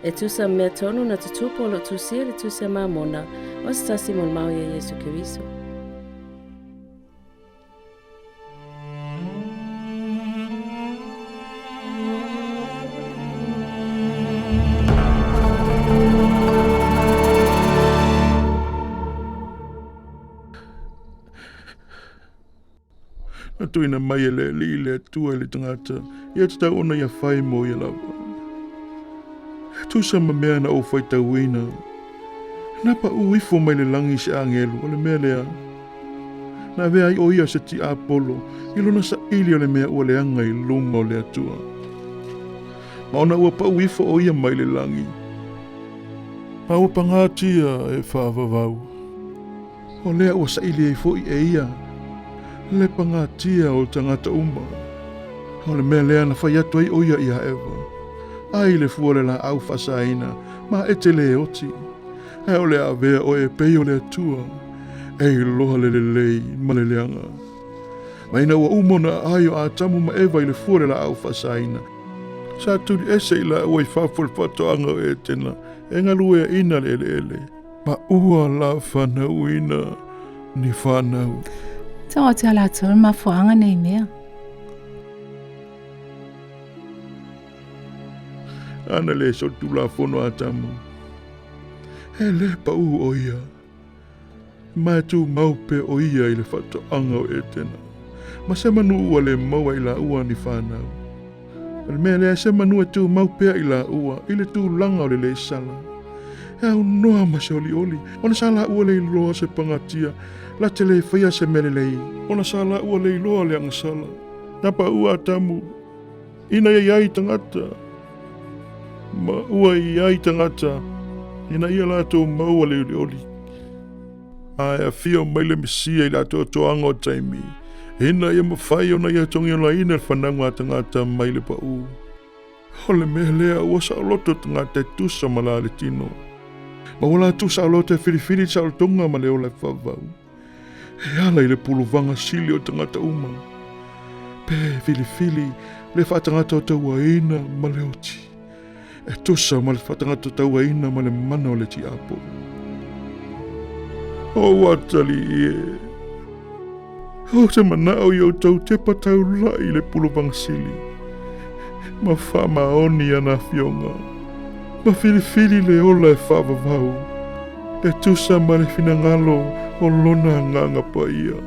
E tusa ma mea tonu na tutupu o lo o tusia i le Tusi a Mamona, o se tasi mo le mau ia Iesu Keriso. Na tuuina mai e le Alii le Atua i le tagata, ia tatau ona ia fai mo ia lava. E tusa ma mea na ou faitauina, na paʻu ifo mai le lagi se agelu, o le mea lea, na avea ai ʻo ia se tiapolo i lona saili o le mea ua leaga i luma o le Atua. Ma ona ua paʻu ifo ʻo ia mai le lagi, ma ua pagatia e faavavau. O lea ua saili ai foi e ia le pagatia o tagata uma. O le mea lea na fai atu ai ʻo ia iā Eva, ʻAi le fua o le lāʻau faasaina, ma e te lē oti, ae o le a avea ʻoe e pei o le Atua, e iloa le lelei ma le leaga. Ma ina ua uma ona aai o Atamu ma Eva i le fua o le lāʻau faasaina, sa tuli ese i lāua i fafo o le faatoaga o Etena e galueaina le eleele. Ma ua la fanauina ni whanau. Tau atu ia latou le mafuaaga nei mea. Ana le solitulafono a Atamu. E le paʻu ʻo ia. Ma e tumau pea ʻo ia i le faatoaga o Etena. Ma se manu ua le maua i lāua ni whanau. O le mea lea se manu e tumau pea i lāua i le tulaga o le le sala. E aunoa ma se olioli, ona sa lāua le iloa se pagatia, la te le faia se mea lelei, ona sa lāua le iloa le agasala. Na paʻu Atamu, ina ia i ai tagata, ma ua i ai tagata, ina ia latou maua le olioli. A e afio mai le Mesia i le atoatoaga o taimi, ina ia mafai ona ia togiolaina le fanauga a tagata mai le paʻu. O le mea lea ua saoloto tagata e tusa ma la le tino, ma ua latou saoloto e filifili le saolotoga ma le ola e faavavau, e ala i le puluvaga sili o tagata uma, pe filifili le faatagataotauaina ma le oti. E tusa ma le faatagatatauaina ma le mana o le tiapolo. O atalii e, ou te manao i outou tepa taula'i i le puluvaga sili, ma faamaoni ana afioga, ma filifili le ola e faavavau, e tusa ma le finagalo o Lona Agaga Paia.